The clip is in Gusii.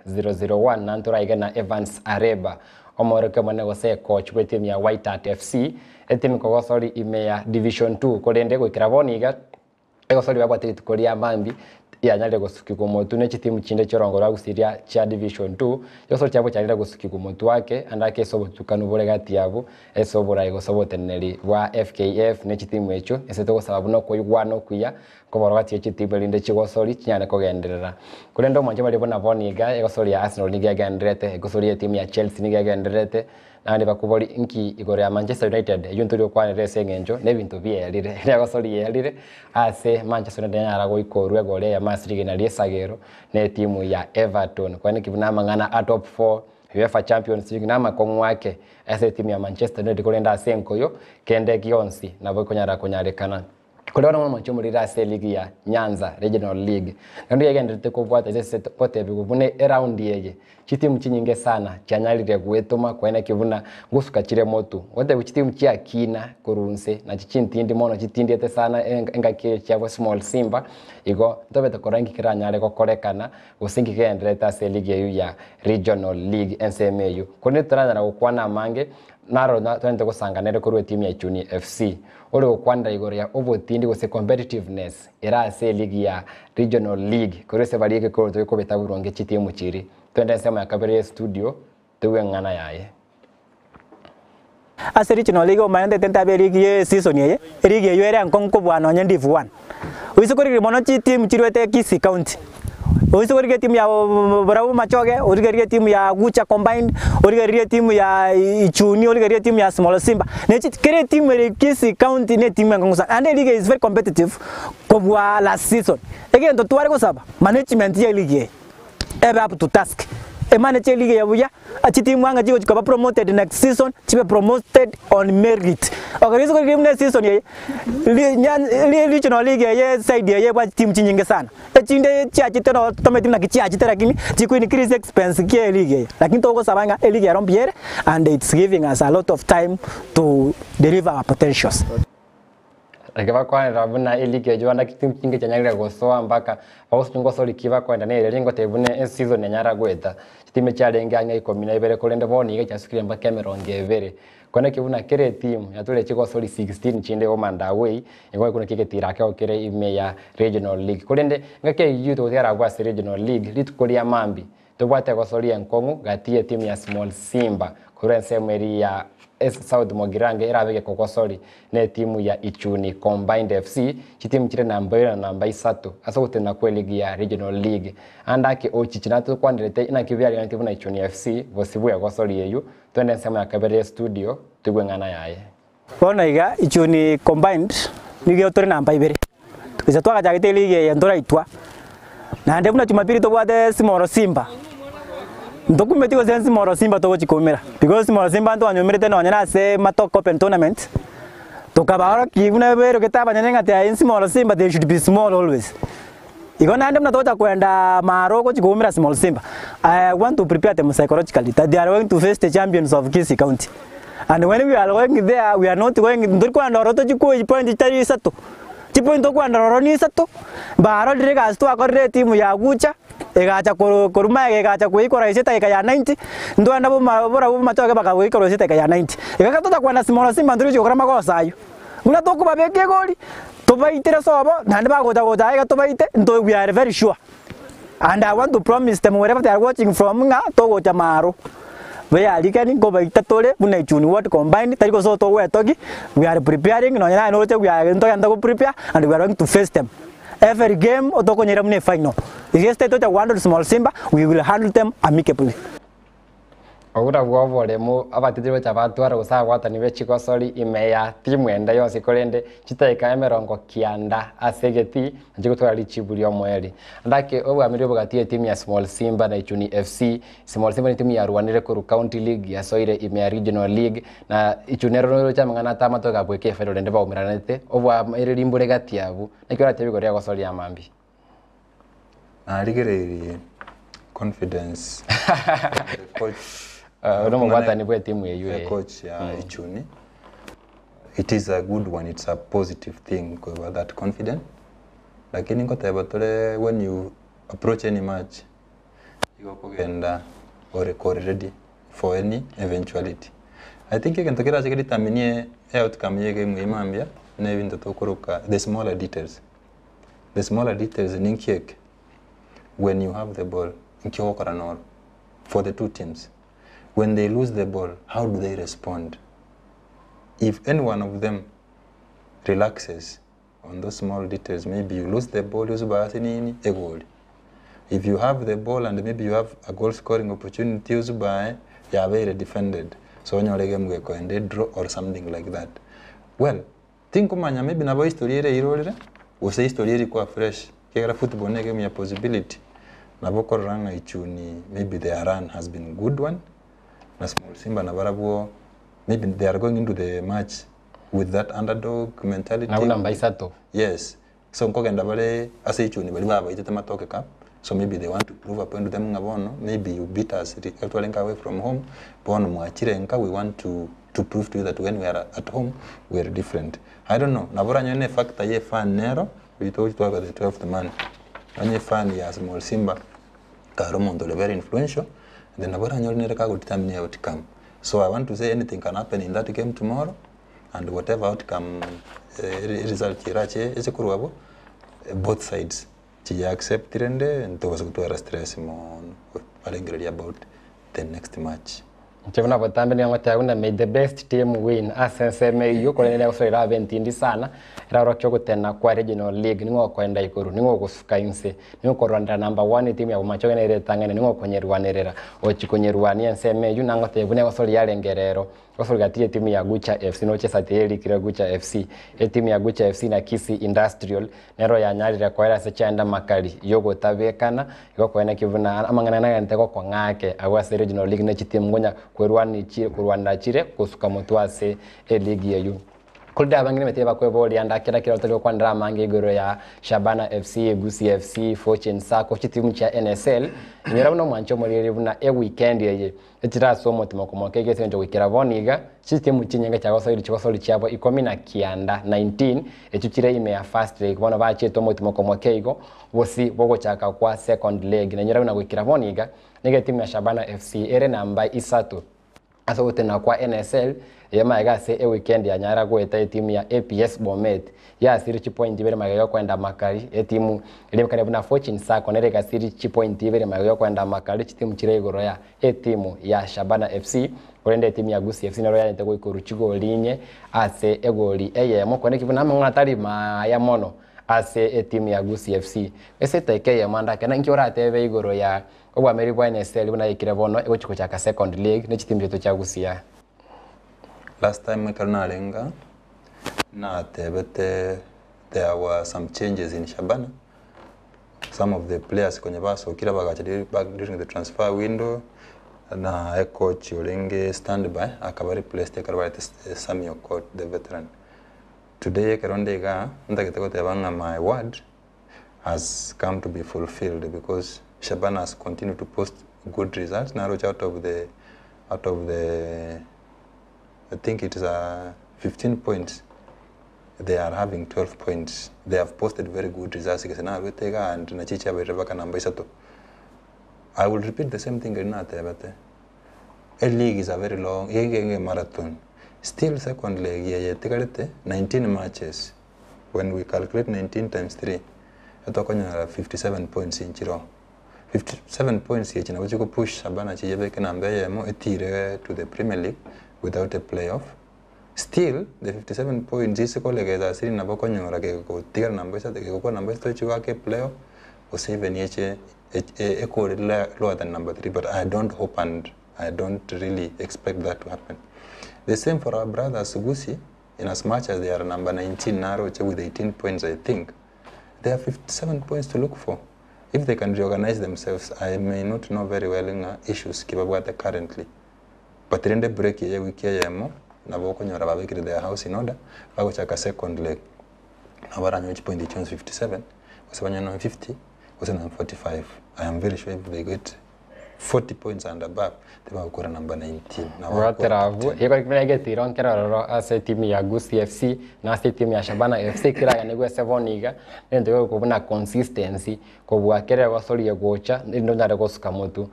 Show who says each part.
Speaker 1: 001 na ntoraige na Evans Areba omorokia omonene gose ekoch bw'etimu ya White Hart FC etimu kogosori ime ya Division 2 korende goikera bono iga Egosori babwate rituko ria mambia yanyarire gosukigwa omotwe ne chitimu chinde chi'orongo rwa Gusii ria chia Division 2. Egosori chiabo chiarire gosukigwa omotwe ake ande ake ase obotukanu bore gati yabo ase oborai gose oboteneneri bwa FKF ne chitimu echio ase togosaba buna okoigwana okuya koboro gati ye chitimu erinde chigosori chinyare kogenderera. Korende omwancho baria buna bono iga egosori ya Arsenal nigo egendererete, egosori y'etimu ya Chelsea nigo egendererete, Naende bakobori, Inki igoro ya Manchester United eyio ntori gokwanera ase eng'encho nebinto bierire? Riagoso rierire ase Manchester United yanyara goika orwe egori eyemo ase rigena ri'esagero na etimu ya Everton. Kwaneki buna amang'ana a top four, UEFA Champions League na amakong'u ake ase etimu ya Manchester United korende ase enkoyo kende gionsi nabo ekonyara konyarekana. Korende bono momochie omorero ase eligi ya Nyanza Regional League, naende yagendererete kobwata ase gotebigwa buna eraundi eye chitimu chinyinge sana chianyarire gwetoma koeneki buna ngosuka chire motu. Gotebigwa chitimu chiakina korwa inse nachi chintindi mono chitindiete sana engaki eye chiabo Small Simba, igo ntobete korora inki keranyare gokorekana gose inki kegendererete ase eligi eyio ya Regional League ensemo eyio. Korende toranyara gokwana amange naro tonyarete gosanga nere korwa etimu ya Ichuni FC. Ore gokwanera igoro ya obotindi gose competitiveness ere ase eligi ya Regional League korwa ase baria egekoroto gekobeta boronge chitimu chiria. Twende ensemo ya kabere ye studio toigwe eng'ana yaye.
Speaker 2: Ase Regional League omanye ntete ntabe eligi ye eseason eye, eligi eywo ere enkong'u kobua nonye Div one. Oise korigereria mono chitimu chiruete Kisii County, oise korigereria etimu ya Borabu Machoge, origererie etimu ya Gucha Combined, origererie etimu ya Ichuni, origererie etimu ya Small Simba, ne chi kera etimu ere Kisii County na etimu enkong'u sana. Naende eligi eye is very competitive kobua last season. Egento tware gosaba, management ya eligi eye, ebe up to task, emanage eligi eye buya, Chitimu ang'e chigochia koba promoted next season, chibe promoted on merit. Okay, rituko riria buna eseason eye, ri- nya- ri- regional league eye side eye ebwate chitimu chinyinge sana. Echinde chiachete noo totomanyeti naki chiachete lakini chiko increase expense kia eleague eye. Lakini togosaba ng'a eleague ero mbuya ere and it's giving us a lot of time to deliver our potentials.
Speaker 1: Ekero bakwanera buna eligi eyio bande chitimu chinge chianyarire gosoa mpaka bagosio ngosori ki bakoenda nere erio ngotebia buna eseason enyara goeta chitimu chiarenge ang'e ikomi na ibere korende bono iga chiasukire mpaka emerongo ebere. Korende ki buna kera etimu yatwarire chigosori 16 chinde home and away igo ekero naki egetira akego kere ime ya regional league. Korende ngaki eyio togotigara abwo ase regional league rituko ria mambia Tobwate egosoria enkong'u gati y'etimu ya Small Simba korwa ensemo eria ya South Mogirango erabe gekogosori na etimu ya Ichuni Combined FC, chitimu chire namba ibere na namba isato ase ogotenena kw'eligi ya Regional League. Ande ake ochichi natokwanerete inaki biariganetie buna Ichuni FC bosio bw'egosori eyio, twende ensemo ya kabere y'estudio toigwe eng'ana yaye.
Speaker 2: Bono iga Ichuni Combined nigo tore namba ibere, gose twagachagete eligi eye ntoraitwa, naende buna jumapili tobwate Small Simba, ntokumeti gose Small Simba togochi koumera, because Small Simba ntwanyumerete nonye na ase Matoke Open Tournament, tokabaorokia buna berogete abanyene ng'a tiaye Small Simba they should be small always. Igo naende buna togocha koenda maaro gochi koumera Small Simba, I want to prepare them psychologically that they are going to face the champions of Kisii County. And when we are going there, we are not going, ntori koenda ororo tochi koi point chitari isato. Chipoint tokoenda ororo ni isato, mbarorire egasi twakorire etimu ya Gucha, egacha koro korwa magega egacha koikora ase edageka ya 90, ntwaenda boma borabwo b'amatoke bakagoikora ase edageka ya 90. Iga ekero tocha koenda Small Simba ntori gochi gokora amagoso aywo. Buna tokobabeka egori, tobaitere sobo, naende bagocha gocha aiga tobaite, nto we are very sure. And I want to promise them wherever they are watching from ng'a togocha maaro. Bearigani nkobaita tore buna Ichuni ward combined, tari gose togwetogi, we are preparing nonye naye noroche we are ntogende go prepare and we are going to face them. Every game otokonyera buna efinal. Iga estate tocha go handle small Simba, we will handle them amicably.
Speaker 1: Obwo nabwo oboremu abatiti gocha batwara gose abwatani be chigosori ime ya timu ende yonsi korende chidakika emerongo kianda ase egetii nachio gotwara richibu ri'omoerio. Ndake obwamiri obogati etimu ya Small Simba na Ichuni FC. Small Simba netimu yarwanire korwa County League yasoire ime ya Regional League na Ichuni ero noroche amang'ana atamato egabweka efaino rende baumeranete obwamereri mbore gati abwo. Naki oratebi igoro y'egosori ya mambia?
Speaker 3: Narigereirie confidence the coach
Speaker 1: Eh, ore omobwatani bwa etimu eywo
Speaker 3: the
Speaker 1: eh.
Speaker 3: coach ya Ichuni it is a good one it's a positive thing koba that confident lakini ngoteba tore when you approach any match. Igo okogenda ore kore ready for any eventuality. I think egento kerache kedetermine outcome ya egame eye mambia, na ebinto tokoroka the smaller details. The smaller details ninki eke? When you have the ball, nki ogokora noro? For the two teams. When they lose the ball, how do they respond? If any one of them relaxes on those small details, maybe you lose the ball, use basi nini, egoli. If you have the ball and maybe you have a goal scoring opportunity, use by yabeire defended. So onyore game gekoenda draw or something like that. Well, tinkomanya maybe nabo history ere irorire, gose history eri kwa fresh. Kegera football ne game ya possibility. Nabo korora ng'a ichuni maybe their run has been good one. Na small Simba nabarabwo maybe they are going into the match with that underdog mentality.
Speaker 1: Nabo namba isato.
Speaker 3: Yes. So nkogenda bare ase ichuni bari babaitete matoke cup. So maybe they want to prove a point to them ng'a bono maybe you beat us twarenga away from home bono mwachire nka we want to prove to you that when we are at home we are different. I don't know. Nabo oranyore ne factor ye fan nero oito twaba the 12th man. Onye fan ya small Simba kare omonto ore very influential then nabo oranyore nere kagodetermine outcome. So I want to say anything can happen in that game tomorrow and whatever outcome result irache ase korwa abwo both sides chiya accept rende ntobasa gotwara stress mono barengereria about the next match.
Speaker 1: Inche buna botambe nigo ngoteba buna may the best team win ase ensemo eywo korende nigo egosoera abe entindi sana erarorokia ogotena kwa regional league nigo okoenda igoro nigo ogosuka inse nigo okorwanera number one etimu ya Bomachoge nere etang'ani nigo okonyerwanerera ochi konyerwania ensemo eywo nangotebia buna egosori yarenge rero egosori gati ya etimu ya Gucha FC noche esati eye erikire Gucha FC etimu ya Gucha FC na Kisii Industrial nero yanyarire koera ase chianda makari yogotabekana igo koeneki buna amang'ana nagente gokong'a ake agwo ase regional league ne chitimu ngonya kwerwani chire korwanera chire gosuka motwe ase eligi eywo. Korende abang'ina emete bakweboria ande kera kero tari gokwanera amange igoro ya Shabana FC, Gusii FC, Fortune Sacco, chitimu chia NSL, inyora buna omwancho omoriri buna eweekend eye echire ase omotimo komoka egese engencho goikera bono iga chitimu chinyinge chiagosoire chigosori chiabo ikomi na kianda 19 echio chire ime ya first leg bono bachiete omotimo komoka igo bosi bogochaka kwa second leg na inyora buna goikera bono iga nigo etimu ya Shabana FC ere namba isato ase ogotenena kwa NSL eye magega ase eweekend yanyara goeta etimu ya APS Bomet yasire chipoint ibere magega yokoenda makari etimu eria buna Fortune Sacco nere egasiri chipoint ibere magega yokoenda makari chitimu chire igoro ya etimu ya Shabana FC korende etimu ya Gusii FC nero yarente goikoru chigoli inye ase egoli eyemo kone buna amang'ana atari maya mono ase etimu ya Gusii FC ase etaika eyemo ande ake nki oratebe igoro ya obwameri bwa NSL buna yaikire bono egochi gochaka second league ne chitimu chiaito chia Gusii.
Speaker 3: Last time ekero narenga natebete there were some changes in Shabana. Some of the players kwenye basokire bagacha back during the transfer window na e coach orenge standby akaba replaced ekero barete Samuel Court the veteran. Today ekero ndiga ntagete goteba ng'a my word has come to be fulfilled because Shabana has continued to post good results. Naroch out of the I think it is 15 points. They are having 12 points. They have posted very good results. Gese narwetega and nachicha abaire baka namba isato. I will repeat the same thing natebete. A league is a very long ege marathon. Still second leg yetigarete 19 matches. When we calculate 19 times 3, etokonyora 57 points inchiro. 57 points yechi nabo chiko push Shabana chiyebeke namba eyemo etire to the Premier League without a playoff. Still the 57 points isikolegeza asiri nabo konyora gegotigara namba isato gegokora namba isato chigwaka playoff gose even yeche ekore lower than number 3, but I don't hope and I don't really expect that to happen. The same for our brothers Gusii, in as much as they are number 19 Naroche with 18 points, I think they have 57 points to look for. If they can reorganize themselves, I may not know very well ng'a issues kibabwate currently. But rende break ye wiki eyemo nabo okonyora babekire their house in order bagochaka second leg nabo baranyore chipoint chionsi 57 gose banyore 50 gose na 45. I am very sure if they get 40 points and above, tibagokora number 19. Nabo
Speaker 1: Gwatera
Speaker 3: bagokora
Speaker 1: abwo,
Speaker 3: top 10.
Speaker 1: igo rikimenya egetiro nkere ororo ase etimu ya Gusii FC na ase etimu ya Shabana FC keraganigwe ase bono iga, nento egokwa buna consistency kobua kere egosoria gocha erinde onyare gosuka motwe.